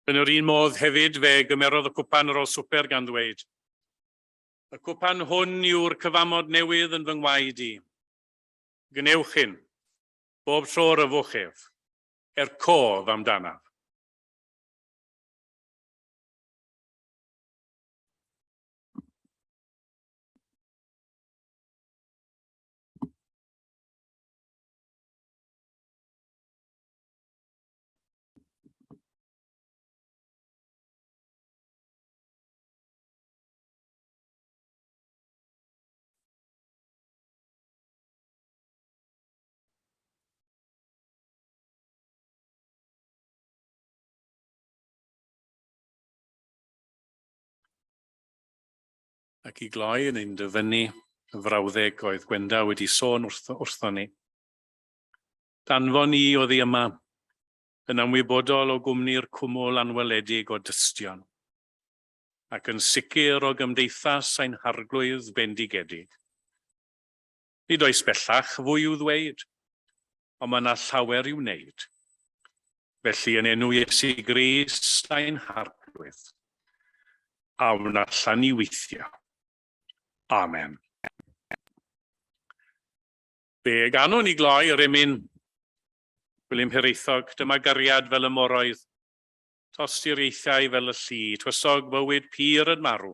Yn yr un modd hefyd fe gymerodd y cwpan ar ôl swper gan ddweud, Y cwpan hwn yw'r cyfamod newydd yn fy ngwaed i. Gwnewch hyn, bob tro yr yfwch ef, er cof amdanaf. Ac i gloi yn ein dyfynnu y frawddeg oedd Gwenda wedi sôn wrtho, wrtho ni. Danfon ni oddi yma, yn ymwybodol o gwmni'r cwmwl anweledig o dystion, ac yn sicr o gymdeithas ein harglwydd bendigedig. Nid oes bellach fwy i'w ddweud, ond mae yna llawer i'w wneud. Felly yn enw Iesu Grist ein harglwydd, awn allan i weithio. Amen. Fe ganwn i gloi yr emyn. Gwilym Hiraethog, dyma gariad fel y moroedd, tosturiaethau fel y lli, twysog bywyd pur yn marw,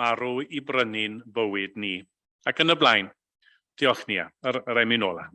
marw i brynu'n bywyd ni. Ac yn y blaen. Diolch Nia, yr, yr emyn ola.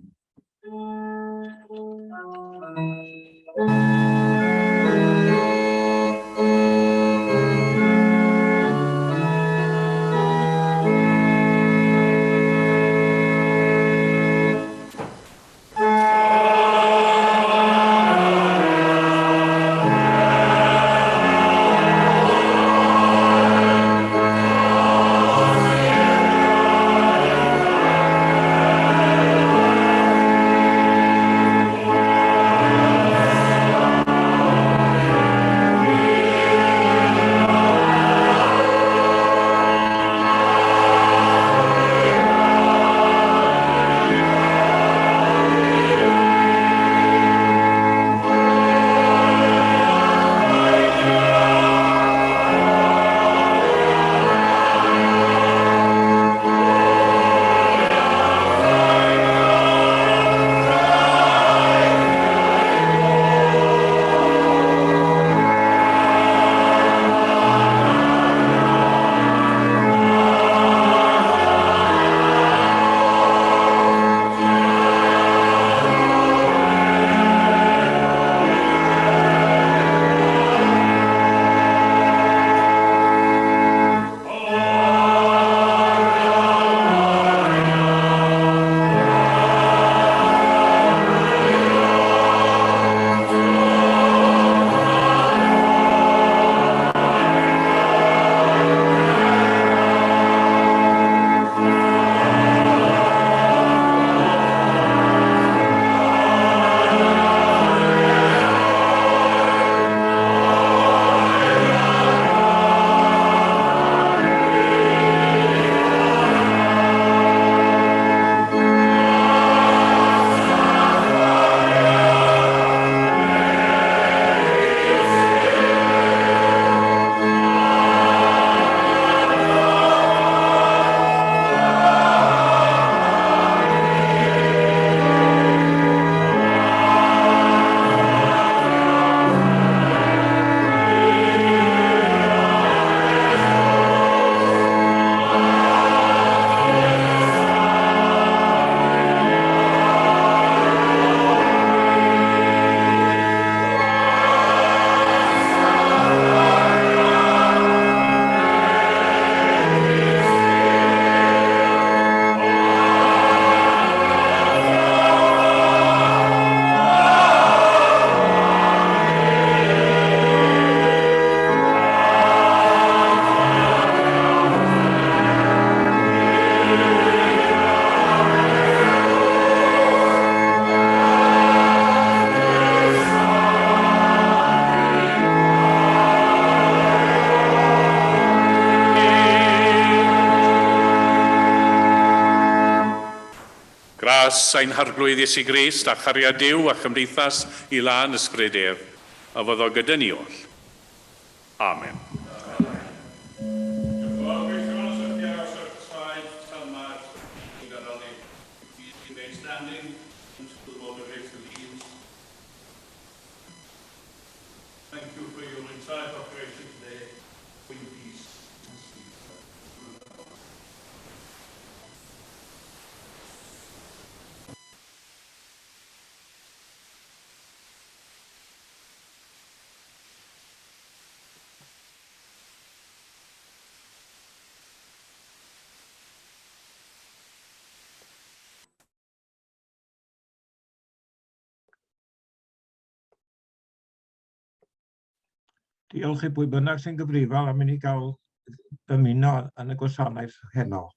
Gras ein Harglwydd Iesu Grist a chariad Duw a chymdeithas i lân ysbryd ef, a fyddo gyda ni oll. Amen. Thank you for your entire cooperation today. In peace and sleep. Diolch i bwy bynnag sy'n gyfrifol am i ni gael ymuno yn y gwasanaeth heno.